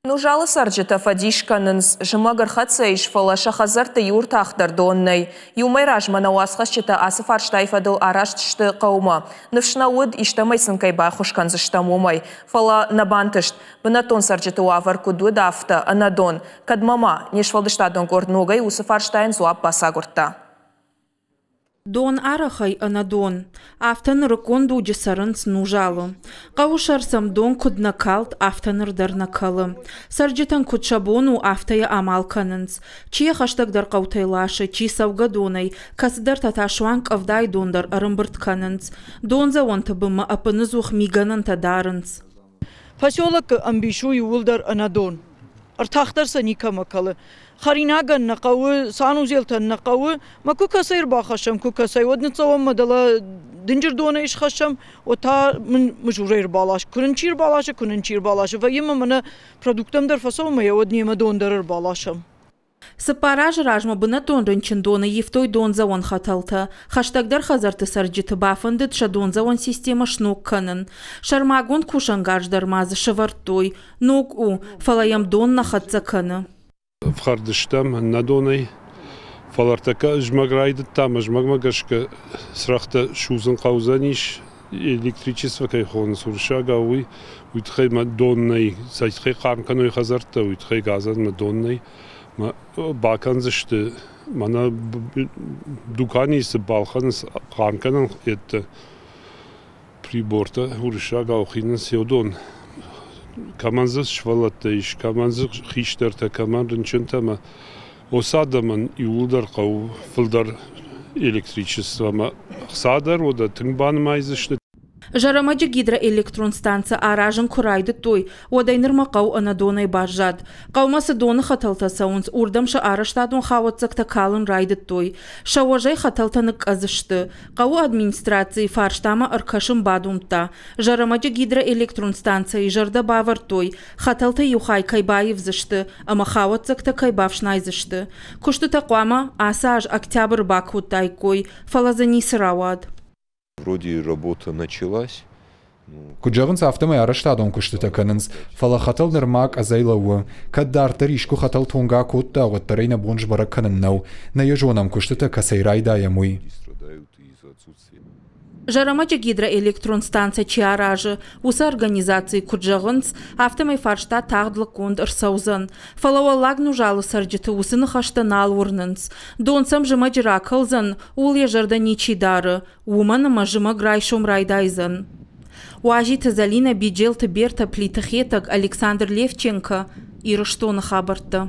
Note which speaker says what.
Speaker 1: Нузалы цӕрджытӕ фӕдис кӕнынц. Зымӕг ӕрхӕццӕ ис, фӕлӕ сӕ хӕдзӕртты иу ӕртах дӕр дон нӕй. Иу мӕй размӕ нӕ уацхӕсджытӕ ацы фарстайы фӕдыл араст сты хъӕумӕ. Ныфс нӕ уыд, истӕмӕй сын кӕй баххуыс кӕндзыстӕм, уымӕй. Фӕлӕ нӕ бантыст. Бынӕттон цӕрджыты уавӕр куыд уыд, афтӕ, ӕнӕ дон. Кӕдмӕ ма? Не сфӕлдыстадон къорд ногӕй уыцы фарстайӕн дзуапп бацагуырдта.
Speaker 2: Дон арӕхӕй ӕнӕ дон. Афтӕ нырыккон дуджы цӕрынц Нузалы. Хъӕуы сӕр сӕм дон куыд нӕ калд, афтӕ ныр дӕр нӕ кӕлы. Цӕрджытӕн куыд сӕ бон у, афтӕ йӕ амал кӕнынц. Чи йӕ хӕстӕгдӕр хъӕутӕй ласы, чи цӕугӕдонӕй, кӕцыдӕртӕ та суанг къӕвдайы дон дӕр ӕрӕмбырд кӕнынц. Дондзӕуӕнты бынмӕ ӕппыныдзух мигӕнӕнтӕ дарынц.
Speaker 3: Поселокы ӕмбис у иууылдӕр ӕнӕдон. Ӕртах дӕр сӕ никӕмӕ кӕлы. Хӕринагӕн нӕ хъӕуы, санузелтӕн нӕ хъӕуы. Мӕ куы кӕцӕй ӕрбахӕссӕм, куы кӕцӕй, уӕд ныццӕуӕм мӕ дӕлӕ дынджыр донӕй схӕссӕм, уӕд та мын мызурӕй ӕрбалас. Куы нын чи ӕрбаласы, куы нын чи ӕрбаласы. Вӕййы ма мӕнӕ продукттӕм дӕр фӕцӕуӕм ӕмӕ йӕ уӕд немӕ дон дӕр ӕрбаласӕм.
Speaker 2: Цыппар азы размӕ бынӕттон рынчындоны ивтой дондзӕуӕн хӕтӕлтӕ. Хӕстӕгдӕр хӕдзӕртты цӕрджыты бафӕндыд сӕ дондзӕуӕн системӕ сног кӕнын. Сӕрмагонд кусӕнгарз дӕр ма дзы сӕвӕрдтой. Ног у, фӕлӕ йӕм дон нӕ хӕццӕ кӕны.
Speaker 4: Ӕфхӕрд стӕм нӕ донӕй, фӕлӕ ӕртӕккӕ зымӕг райдыдта ӕмӕ зымӕгмӕ гӕсгӕ цырӕгътӕ судзын хъӕудзӕнис, электричество кӕй хонынц уырыссагау, уый. Уый тыххӕй мӕ дон нӕй. Цӕй тыххӕй хъарм кӕной хӕдзӕрттӕ, уый тыххӕй газӕн мӕ дон нӕй. Мӕ бакӕндзысты мӕнӕ дуканийы цы балхӕнынц хъарм кӕнӕн йедтӕ, прибортӕ уырыссагау хинынц еудон. Кӕмӕн дзы сывӕллӕттӕ ис, кӕмӕн дзы хистӕртӕ, кӕмӕн рынчынтӕ ӕмӕ уыцы адӕмӕн иууылдӕр хъӕуы фылдӕр электричество ӕмӕ хца дӕр уӕдӕ тынг банымайдзысты.
Speaker 2: Зӕрӕмӕджы гидроэлектрон станцӕ аразын куы райдыдтой, уӕдӕй нырмӕ хъӕу ӕнӕдонӕй баззад. Хъӕумӕ цы доны хӕтӕлтӕ цӕуынц, уырдӕм сӕ арӕзтадон хауӕццӕгтӕ калын райдыдтой. Сӕ уӕзӕй хӕтӕлтӕ ныкъкъӕдз сты. Хъӕуы администрацийы фарстамӕ ӕркӕсын бадомдта. Зӕрӕмӕджы гидроэлектрон станцӕйы зӕрдӕ бавӕрдтой, хӕтӕлтӕ иу хай кӕй баивдзысты ӕмӕ хауӕццӕгтӕ кӕй бафснайдзысты. Куыстытӕ хъуамӕ ацы аз октябры бакодтаиккой, фӕлӕ дзы ницы рауад.
Speaker 5: Вроде работа началась.
Speaker 6: Куыд зӕгъынц, афтӕмӕй арӕзтадон куыстытӕ кӕнынц, фӕлӕ хӕтӕл нырма къӕдзӕй лӕууы. Кӕд дарддӕр искуы хӕтӕл тонгӕ кодта, уӕддӕр ӕй нӕ бон сбӕрӕг кӕнын нӕу. Нӕ йӕ зонӕм, куыстытӕ кӕцӕй райдайӕм, уый.
Speaker 2: Зӕрӕмӕджы гидроэлектрон станцӕ чи аразы, уыцы организацийы куыд зӕгъынц, афтӕмӕй фарста тагъд лыггонд ӕрцӕудзӕн. Фӕлӕ Уӕллаг Нузалы цӕрджыты уыцы ныхӕстӕ нал уырнынц. Дон сӕм зымӕджы ракӕлдзӕн, ууыл йӕ зӕрдӕ ничи дары, уымӕн ӕмӕ зымӕг райсом райдайдзӕн. Уазиты Зӕлинӕ, Биджелты Бертӕ, Плиты Хетӕг, Александр Левченко, Ирыстоны хабӕрттӕ.